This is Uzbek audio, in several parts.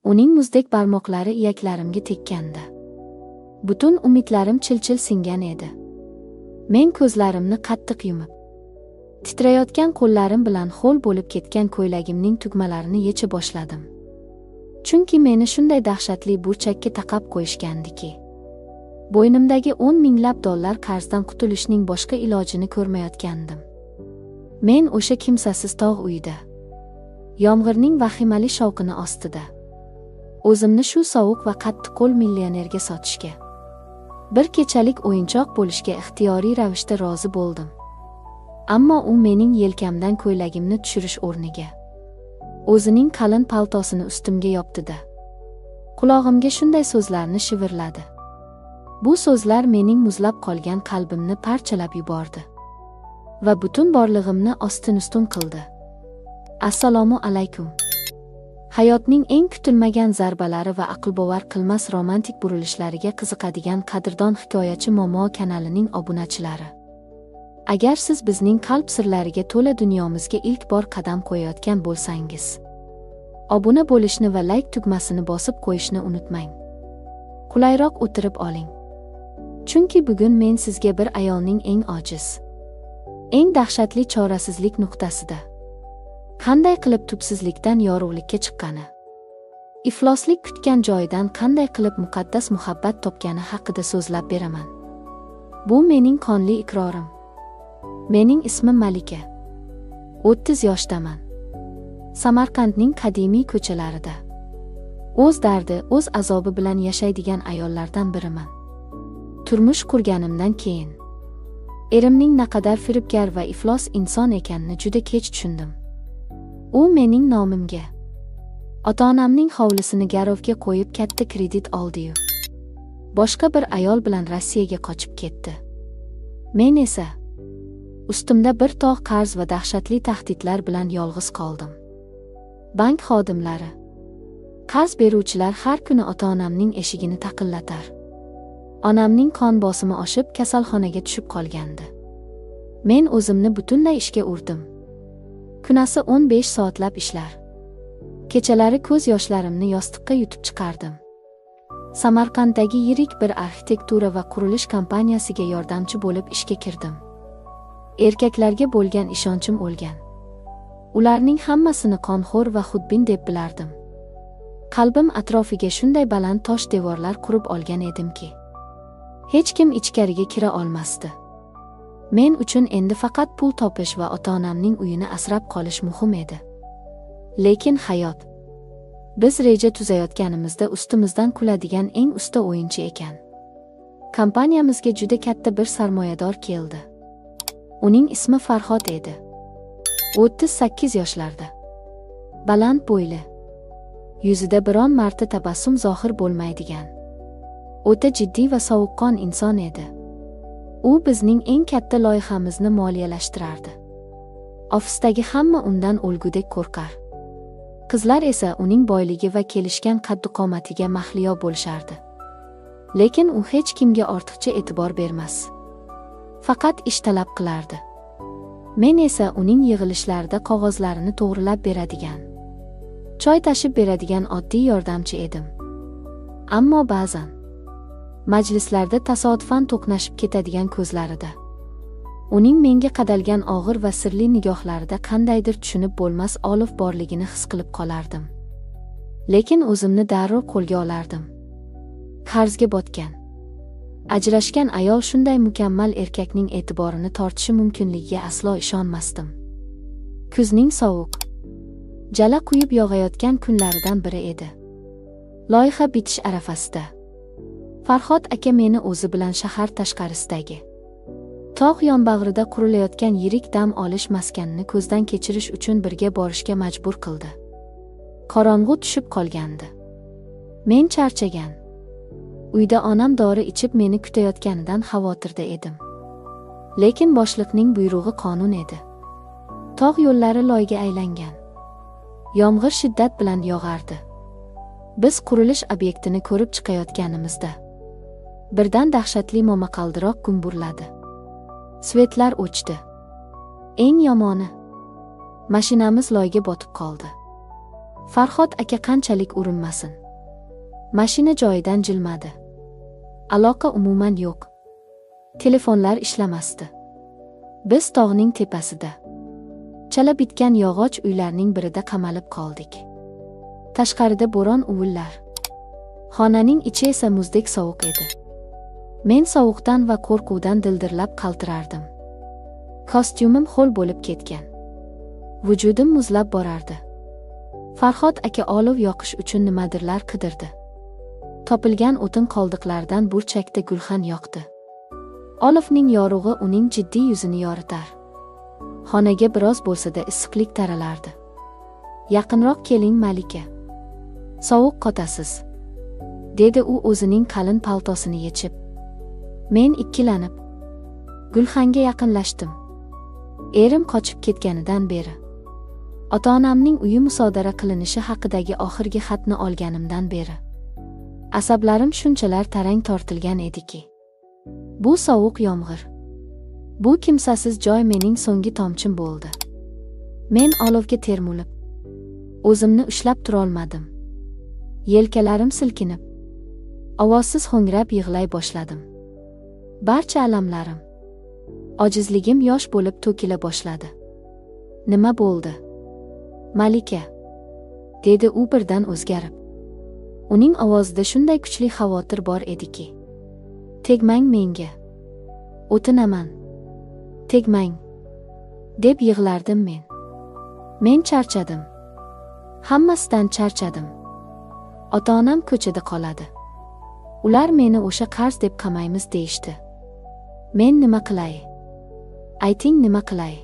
Uning muzdek barmoqlari iyaklarimga tekkanda butun umidlarim chil-chil singan edi. Men ko'zlarimni qattiq yumib, titrayotgan qo'llarim bilan ho'l bo'lib ketgan ko'ylagimning tugmalarini yecha boshladim. Chunki meni shunday dahshatli burchakka taqab qo'yishgandiki, bo'ynimdagi 10 minglab dollar qarzdan qutulishning boshqa ilojini ko'rmayotgandim. Men o'sha kimsasiz tog' uyida, yomg'irning vahimali shovqini ostida o'zimni shu sovuq va qattiqqo'l millionerga sotishga, bir kechalik o'yinchoq bo'lishga ixtiyoriy ravishda rozi bo'ldim. Ammo u mening yelkamdan ko'ylagimni tushirish o'rniga o'zining qalin paltosini ustimga yopdi-da, qulog'imga shunday so'zlarni shivirladi. Bu so'zlar mening muzlab qolgan qalbimni parchalab yubordi va butun borlig'imni ostin-ustun qildi. Assalomu alaykum. Hayotning eng kutilmagan zarbalari va aqlbovar qilmas romantik burilishlariga qiziqadigan qadrdon hikoyachi Momo kanalining obunachilari. Agar siz bizning qalb sirlariga to'la dunyomizga ilk bor qadam qo'yayotgan bo'lsangiz, obuna bo'lishni va like tugmasini bosib qo'yishni unutmang. Qulayroq o'tirib oling. Chunki bugun men sizga bir ayolning eng ojiz, eng dahshatli chorasizlik nuqtasida qanday qilib tubsizlikdan yorug'likka chiqqani, ifloslik kutgan joyidan qanday qilib muqaddas muhabbat topgani haqida so'zlab beraman. Bu mening qonli iqrorim. Mening ismim Malika. 30 yoshdaman. Samarqandning qadimiy ko'chalarida o'z dardi, o'z azobi bilan yashaydigan ayollardan biriman. Turmush qurganimdan keyin erimning naqadar firibgar va iflos inson ekanini juda kech tushundim. U mening nomimga ota-onamning hovlisini garovga qo'yib katta kredit oldi-yu, boshqa bir ayol bilan Rossiyaga qochib ketdi. Men esa ustimda bir tog' qarz va dahshatli tahdidlar bilan yolg'iz qoldim. Bank xodimlari, qarz beruvchilar har kuni ota-onamning eshigini taqillatar. Onamning qon bosimi oshib kasalxonaga tushib qolgandi. Men o'zimni butunlay ishga urdim. Kunasi 15 soatlab ishlar. Kechalari ko'z yoshlarimni yostiqqa yutib chiqardim. Samarqanddagi yirik bir arxitektura va qurilish kompaniyasiga yordamchi bo'lib ishga kirdim. Erkaklarga bo'lgan ishonchim o'lgan. Ularning hammasini qonxo'r va xudbin deb bilardim. Qalbim atrofiga shunday baland tosh devorlar qurib olgan edimki, hech kim ichkariga kira olmasdi. Men uchun endi faqat pul topish va ota-onamning uyini asrab qolish muhim edi. Lekin hayot biz reja tuzayotganimizda ustimizdan kuladigan eng usta o'yinchi ekan. Kompaniyamizga juda katta bir sarmoyador keldi. Uning ismi Farhod edi. 38 yoshlarda. Baland bo'yli. Yuzida biron marta tabassum zohir bo'lmaydigan, o'ta jiddiy va sovuqqon inson edi. U bizning eng katta loyihamizni moliyalashtirardi. Ofisdagi hamma undan o'lgudek qo'rqar. Qizlar esa uning boyligi va kelishgan qaddi-qomatiga mahliyo bo'lishardi. Lekin u hech kimga ortiqcha e'tibor bermas. Faqat ish talab qilardi. Men esa uning yig'ilishlarida qog'ozlarini to'g'rilab beradigan, choy tashib beradigan oddiy yordamchi edim. Ammo ba'zan majlislarda tasodifan to'qnashib ketadigan ko'zlarida, uning menga qadalgan og'ir va sirli nigohlarida qandaydir tushunib bo'lmas olov borligini his qilib qolardim. Lekin o'zimni darrov qo'lga olardim. Qarzga botgan, ajrashgan ayol shunday mukammal erkakning e'tiborini tortishi mumkinligiga aslo ishonmasdim. Kuzning sovuq, jala quyib yog'ayotgan kunlaridan biri edi. Loyiha bitish arafasida Farhod aka meni o'zi bilan shahar tashqarisidagi tog' yonbag'rida qurilayotgan yirik dam olish maskanini ko'zdan kechirish uchun birga borishga majbur qildi. Qorong'u tushib qolgandi. Men charchagan. Uyda onam dori ichib meni kutayotganidan xavotirda edim. Lekin boshliqning buyrug'i qonun edi. Tog' yo'llari loyga aylangan. Yomg'ir shiddat bilan yog'ardi. Biz qurilish obyektini ko'rib chiqayotganimizda birdan dahshatli momaqaldiroq gumburladi. Svetlar o'chdi. Eng yomoni, mashinamiz loyga botib qoldi. Farhod aka qanchalik urinmasin, mashina joyidan jilmadi. Aloqa umuman yo'q. Telefonlar ishlamasdi. Biz tog'ning tepasida, chala bitgan yog'och uylarning birida qamalib qoldik. Tashqarida bo'ron uvillar. Xonaning ichi esa muzdek sovuq edi. Men sovuqdan va qo'rquvdan dildirlab qaltirardim. Kostyumim ho'l bo'lib ketgan. Vujudim muzlab borardi. Farhod aka olov yoqish uchun nimadirlar qidirdi. Topilgan o'tin qoldiqlaridan burchakda gulxan yoqdi. Olovning yorug'i uning jiddiy yuzini yoritar. Xonaga biroz bo'lsa-da issiqlik taralardi. Yaqinroq keling, Malika. Sovuq qotasiz, dedi u o'zining qalin paltosini yechib. Men ikkilanib gulxanga yaqinlashdim. Erim qochib ketganidan beri, ota-onamning uyi musodara qilinishi haqidagi oxirgi xatni olganimdan beri asablarim shunchalar tarang tortilgan ediki. Bu sovuq yomg'ir, bu kimsasiz joy mening so'nggi tomchim bo'ldi. Men olovga termulib, o'zimni ushlab turolmadim. Yelkalarim silkinib, ovozsiz ho'ngrab yig'lay boshladim. Barcha alamlarim, ojizligim yosh bo'lib to'kila boshladi. Nima bo'ldi, Malika? Dedi u birdan o'zgarib. Uning ovozida shunday kuchli xavotir bor ediki. Tegmang menga. O'tinaman. Tegmang, deb yig'lardim men. Men charchadim. Hammasidan charchadim. Ota-onam ko'chada qoladi. Ular meni o'sha qarz deb qamaymiz deyishdi. Men nima qilay? Ayting, nima qilay?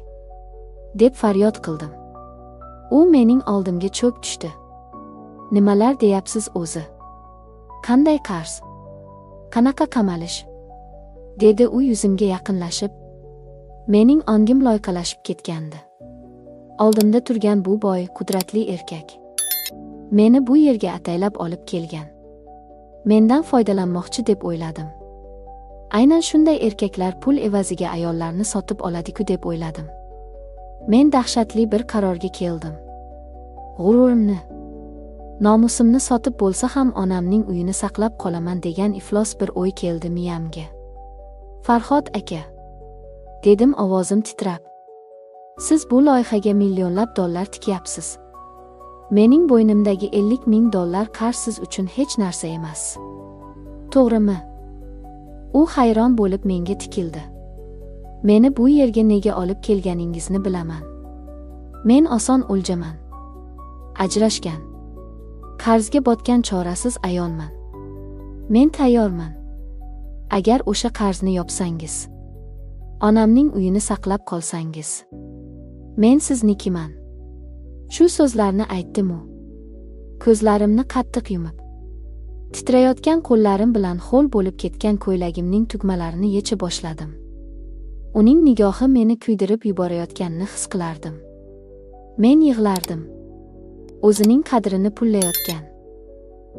Deb faryod qildim. U mening oldimga cho'k tushdi. Nimalar deyapsiz o'zi? Qanday qarz? Qanaqa qamalish? Dedi u yuzimga yaqinlashib. Mening ongim loyqalashib ketgandi. Oldimda turgan bu boy, qudratli erkak meni bu yerga ataylab olib kelgan. Mendan foydalanmoqchi deb o'yladim. Aynan shunday erkaklar pul evaziga ayollarni sotib oladi-ku deb o'yladim. Men dahshatli bir qarorga keldim. G'ururimni, nomusimni sotib bo'lsa ham onamning uyini saqlab qolaman degan iflos bir o'y keldi miyamga. Farhod aka, dedim ovozim titrab. Siz bu loyihaga millionlab dollar tikyapsiz. Mening bo'ynimdagi 50 000 dollar qarz siz uchun hech narsa emas. To'g'rimi? U hayron bo'lib menga tikildi. Meni bu yerga nega olib kelganingizni bilaman. Men oson o'ljaman. Ajrashgan, qarzga botgan chorasiz ayolman. Men tayyorman. Agar o'sha qarzni yopsangiz, onamning uyini saqlab qolsangiz, men siznikiman. Shu so'zlarni aytdim u. Ko'zlarimni qattiq yumib, titrayotgan qo'llarim bilan ho'l bo'lib ketgan ko'ylagimning tugmalarini yecha boshladim. Uning nigohi meni kuydirib yuborayotganini his qilardim. Men yig'lardim. O'zining qadrini pullayotgan,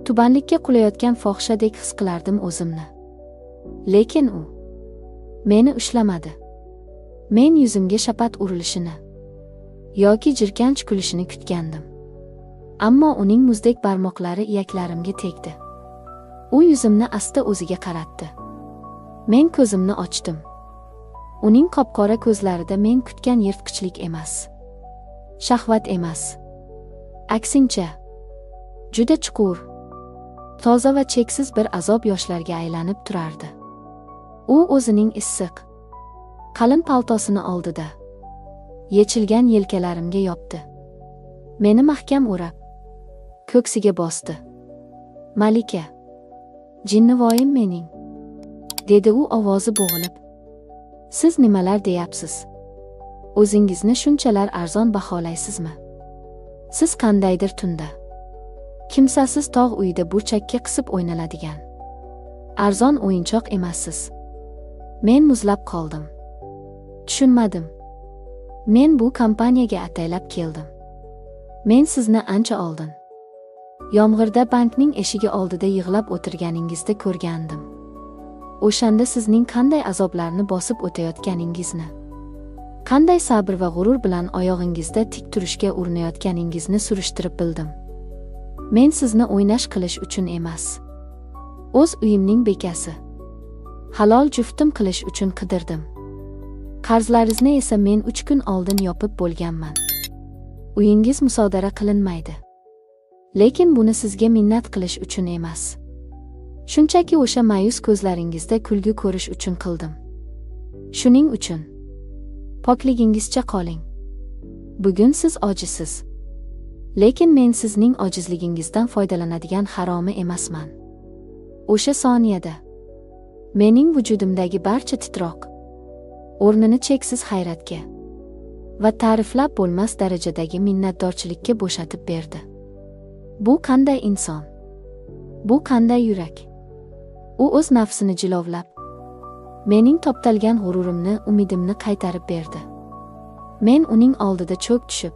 tubanlikka qulayotgan fohishadek his qilardim o'zimni. Lekin u meni ushlamadi. Men yuzimga shapat urilishini yoki jirkanch kulishini kutgandim. Ammo uning muzdek barmoqlari iyaklarimga tegdi. U yuzimni asta o'ziga qaratdi. Men ko'zimni ochdim. Uning qop-qora ko'zlarida men kutgan yirtqichlik emas, shahvat emas. Aksincha, juda chuqur, toza va cheksiz bir azob yoshlarga aylanib turardi. U o'zining issiq, qalin paltosini oldida yechilgan yelkalarimga yopdi. Meni mahkam o'rab, ko'ksiga bosdi. Malika, jinnivoyim mening, dedi u ovozi bo'g'ilib. Siz nimalar deyapsiz? O'zingizni shunchalar arzon baholaysizmi? Siz qandaydir tunda, kimsasiz tog' uyida burchakka qisib o'ynaladigan arzon o'yinchoq emassiz. Men muzlab qoldim. Tushunmadim. Men bu kompaniyaga ataylab keldim. Men sizni ancha oldin, yomg'irda bankning eshigi oldida yig'lab o'tirganingizda ko'rgandim. O'shanda sizning qanday azoblarni bosib o'tayotganingizni, qanday sabr va g'urur bilan oyog'ingizda tik turishga urinayotganingizni surishtirib bildim. Men sizni o'ynash qilish uchun emas, o'z uyimning bekasi, halol juftim qilish uchun qidirdim. Qarzlaringizni esa men 3 kun oldin yopib bo'lganman. Uyingiz musodara qilinmaydi. Lekin buni sizga minnat qilish uchun emas. Shunchaki o'sha ma'yus ko'zlaringizda kulgi ko'rish uchun qildim. Shuning uchun pokligingizcha qoling. Bugun siz ojizsiz. Lekin men sizning ojizligingizdan foydalanadigan haromi emasman. O'sha soniyada mening vujudimdagi barcha titroq o'rnini cheksiz hayratga va ta'riflab bo'lmas darajadagi minnatdorchilikka bo'shatib berdi. Bu qanday inson? Bu qanday yurak? U o'z nafsini jilovlab, mening toptalgan g'ururimni, umidimni qaytarib berdi. Men uning oldida cho'k tushib,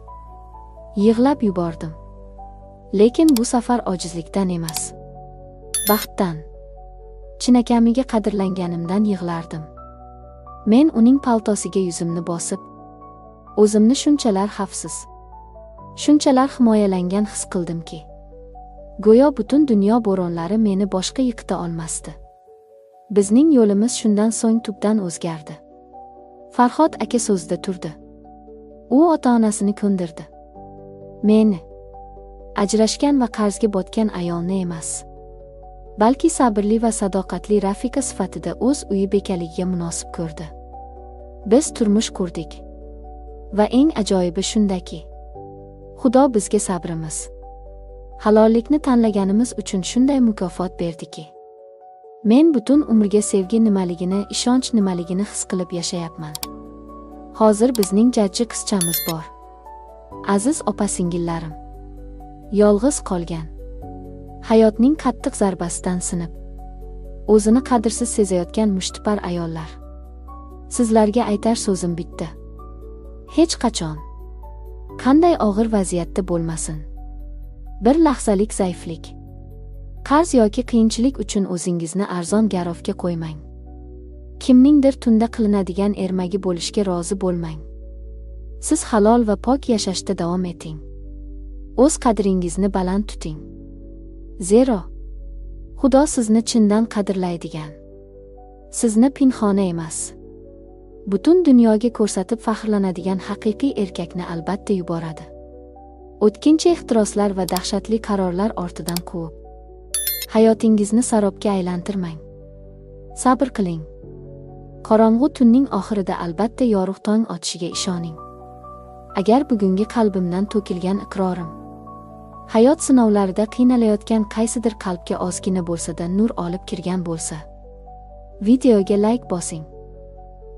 yig'lab yubordim. Lekin bu safar ojizlikdan emas, baxtdan, chinakamiga qadrlanganimdan yig'lardim. Men uning paltosiga yuzimni bosib, o'zimni shunchalar xavfsiz, shunchalar himoyalangan his qildimki, go'yo butun dunyo bo'ronlari meni boshqa yiqita olmasdi. Bizning yo'limiz shundan so'ng tubdan o'zgardi. Farhod aka so'zida turdi. U ota-onasini ko'ndirdi. Meni, ajrashgan va qarzga botgan ayolni emas, balki sabrli va sadoqatli rafika sifatida o'z uyi bekaligiga munosib ko'rdi. Biz turmush qurdik. Va eng ajoyibi shundaki, Xudo bizga sabrimiz, halollikni tanlaganimiz uchun shunday mukofot berdiki, men butun umrga sevgi nimaligini, ishonch nimaligini his qilib yashayapman. Hozir bizning jajji qizchamiz bor. Aziz opa-singillarim, yolg'iz qolgan, hayotning qattiq zarbasidan sinib, o'zini qadrsiz sezayotgan mushtipar ayollar, sizlarga aytar so'zim bitta. Hech qachon, qanday og'ir vaziyatda bo'lmasin, bir lahzalik zaiflik, qarz yoki qiyinchilik uchun o'zingizni arzon garovga qo'ymang. Kimningdir tunda qilinadigan ermagi bo'lishga rozi bo'lmang. Siz halol va pok yashashda davom eting. O'z qadringizni baland tuting. Zero, Xudo sizni chindan qadrlaydigan, sizni pinhona emas, butun dunyoga ko'rsatib faxrlanadigan haqiqiy erkakni albatta yuboradi. O'tkinchi ehtiroslar va dahshatli qarorlar ortidan quvib, hayotingizni sarobga aylantirmang. Sabr qiling. Qorong'u tunning oxirida albatta yorug' tong otishiga ishoning. Agar bugungi qalbimdan to'kilgan iqrorim hayot sinovlarida qiynalayotgan qaysidir qalbga ozgina bo'lsa-da nur olib kirgan bo'lsa, videoga like bosing.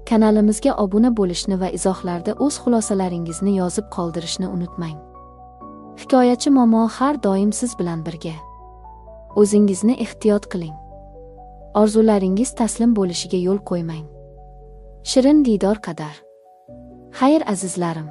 Kanalimizga obuna bo'lishni va izohlarda o'z xulosalaringizni yozib qoldirishni unutmang. Hikoyachi momo har doim siz bilan birga. O'zingizni ehtiyot qiling. Orzularingiz taslim bo'lishiga yo'l qo'ymang. Shirin diydor qadar. Xayr azizlarim.